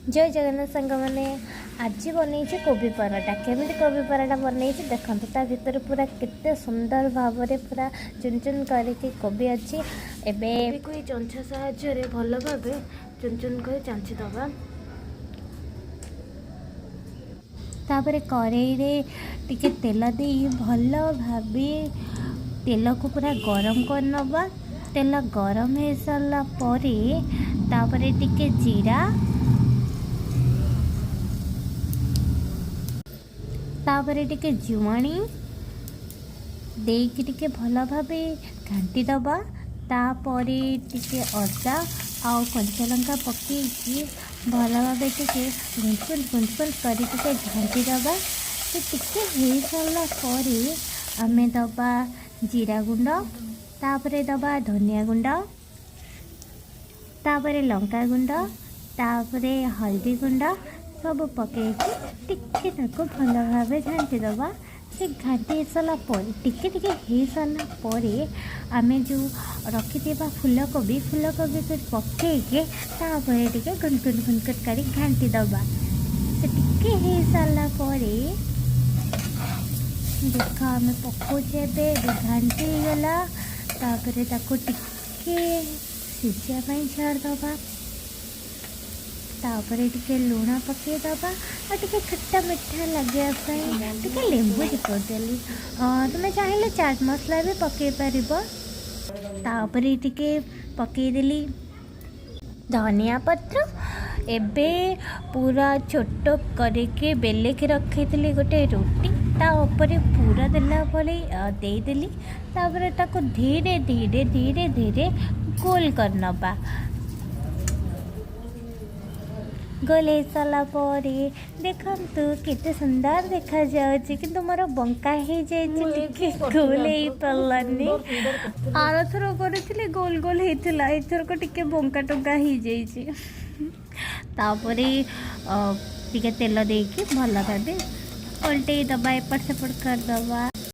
ଜୟ ଜଗନ୍ନାଥ ସାଙ୍ଗମାନେ, ଆଜି ବନେଇଛି କୋବି ପରଟା। କେମିତି କୋବି ପରଟା ବନେଇଛି ଦେଖନ୍ତୁ। ତା ଭିତରେ ପୁରା କେତେ ସୁନ୍ଦର ଭାବରେ ପୁରା ଚୁନ ଚୁନ କରିକି କୋବି ଅଛି। ଏବେ କୋବିକୁ ଏଇ ଚଞ୍ଛା ସାହାଯ୍ୟରେ ଭଲ ଭାବେ ଚୁନ ଚୁନ କରି ଚାଞ୍ଚି ଦେବା। ତାପରେ କରେଇରେ ଟିକେ ତେଲ ଦେଇ ଭଲ ଭାବେ ତେଲକୁ ପୁରା ଗରମ କରିନେବା। ତେଲ ଗରମ ହେଇସାରିଲା ପରେ ତାପରେ ଟିକେ ଜିରା, ତାପରେ ଟିକେ ଜୁଆଣି ଦେଇକି ଟିକେ ଭଲ ଭାବେ ଘାଣ୍ଟି ଦେବା। ତାପରେ ଟିକେ ଅଦା ଆଉ କଞ୍ଚା ଲଙ୍କା ପକାଇକି ଭଲ ଭାବେ ଟିକେ ଗୁଣ୍ଡ ଗୁଣ୍ଡ ଗୁଣ୍ଡ କରି ଟିକେ ଘାଣ୍ଟି ଦେବା। ସେ ଟିକେ ହେଇସାରିଲା ପରେ ଆମେ ଦେବା ଜିରା ଗୁଣ୍ଡ, ତାପରେ ଦେବା ଧନିଆ ଗୁଣ୍ଡ, ତାପରେ ଲଙ୍କା ଗୁଣ୍ଡ, ତାପରେ ହଳଦୀ ଗୁଣ୍ଡ ସବୁ ପକାଇକି ଟିକେ ତାକୁ ଭଲ ଭାବେ ଘାଣ୍ଟି ଦେବା। ସେ ଘାଣ୍ଟି ହେଇସାରିଲା ପରେ, ଟିକେ ଟିକେ ହେଇସାରିଲା ପରେ ଆମେ ଯେଉଁ ରଖିଥିବା ଫୁଲକୋବି, ଫୁଲକୋବିକୁ ପକାଇକି ତାପରେ ଟିକେ ଗୁଣ୍ଡ ଗୁଣ୍ଡ ଗୁଣ୍ଡ ଗୁଣ୍ଡ କରି ଘାଣ୍ଟି ଦେବା। ସେ ଟିକେ ହେଇସାରିଲା ପରେ ଦେଖ, ଆମେ ପକାଉଛେ ଏବେ। ଏବେ ଘାଣ୍ଟି ହେଇଗଲା। ତାପରେ ତାକୁ ଟିକେ ସିଝିବା ପାଇଁ ଛାଡ଼ିଦେବା। ତାପରେ ଟିକେ ଲୁଣ ପକାଇଦେବା ଆଉ ଟିକେ ଖଟା ମିଠା ଲାଗିବା ପାଇଁ ଟିକେ ଲେମ୍ବୁ ଚିପୁଡ଼ି ଦେଲି। ତୁମେ ଚାହିଁଲେ ଚାଟ୍ ମସଲା ବି ପକାଇ ପାରିବ। ତାପରେ ଟିକେ ପକାଇଦେଲି ଧନିଆ ପତ୍ର। ଏବେ ପୁରା ଛୋଟ କରିକି ବେଲିକି ରଖିଥିଲି ଗୋଟେ ରୁଟି, ତା ଉପରେ ପୁର ଦେଲା ଭଳି ଦେଇଦେଲି। ତାପରେ ତାକୁ ଧୀରେ ଧୀରେ ଧୀରେ ଧୀରେ ଗୋଲ କରିନେବା। ଗୋଲ ହେଇସାରିଲା ପରେ ଦେଖନ୍ତୁ କେତେ ସୁନ୍ଦର ଦେଖାଯାଉଛି। କିନ୍ତୁ ମୋର ବଙ୍କା ହେଇଯାଇଛି ଟିକେ, ଗୋଲ ହେଇପାରିଲାନି। ଆରଥର କରିଥିଲି ଗୋଲ ଗୋଲ ହେଇଥିଲା, ଏଥରକ ଟିକେ ବଙ୍କା ଟଙ୍କା ହେଇଯାଇଛି। ତାପରେ ଟିକେ ତେଲ ଦେଇକି ଭଲ ଭାବେ ଓଲଟେଇ ଦେବା, ଏପଟ ସେପଟ କରିଦେବା।